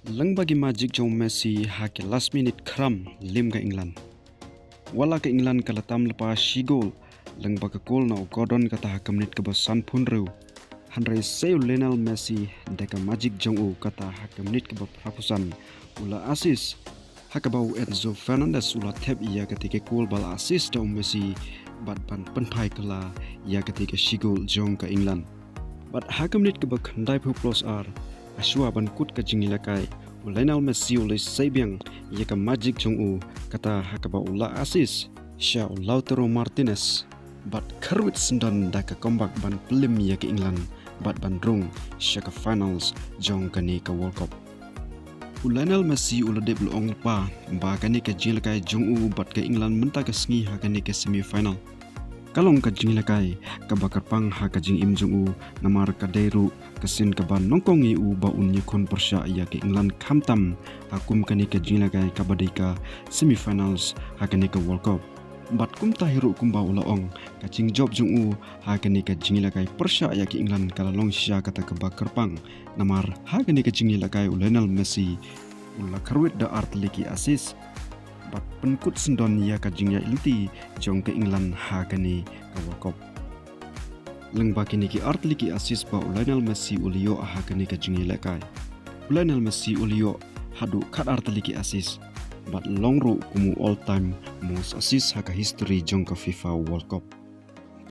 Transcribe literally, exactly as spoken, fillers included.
Lyngba ki magic jong u Messi ha ki last minute khram lim ka England. Wat la ka England ka la tam lypa shi gol lyngba ka kol na u Gordon kata ha ka minit kaba sanphew hynriew. Hynrei sa u Lionel Messi da ka magic jong u kata ha ka minit kaba phraphew san u la assist ha kaba u Enzo Fernandez u la thep ïa kata ka kol ba la assist da u Messi bad ban pynphai kylla ïa kata ka shi gol jong ka England. Bad ha ka minit kaba khyndaiphew plus ar, ha shuwa ban kut ka jingïalehkai, u Lionel Messi u la sei biang ïa ka magic jong u kata ha kaba u la assist sha u Lautaro Martinez. Bad kharwit syndon da ka comeback ban pynlem ïa ka England bad ban rung sha ka finals jong kane ka World Cup. U Lionel Messi u la dep long lypa ba kane ka jingïalehkai jong u bad ka England mynta ka sngi ha kane ka semi final ka long ka jingïalehkai kaba kyrpang ha ka jingim jong u, namar ka dei ruh ka sien kaba nyngkong ïa u ba un ïakhun pyrshah ïa ka England khamtam ha kum kane ka jingïalehkai kaba dei ka semi finals ha kane ka World Cup. Bad kumta hi ruh kumba u la ong, ka jingjop jong u ha kane ka jingïalehkai pyrshah ïa ka England ka la long shisha kata kaba kyrpang, namar ha kane ka jingïalehkai u Lionel Messi u la kharwit da artylli ki assist bad pynkut syndon ïa ka jingïaid lynti jong ka England ha kane ka World Cup. Lyngba kine ki artylli ki assist ba u Lionel Messi u la ïoh ha kane ka jingïalehkai, u Lionel Messi u la ïoh haduh khat artylli ki assist bad long ruh kum u all time most assist ha ka history jong ka FIFA World Cup.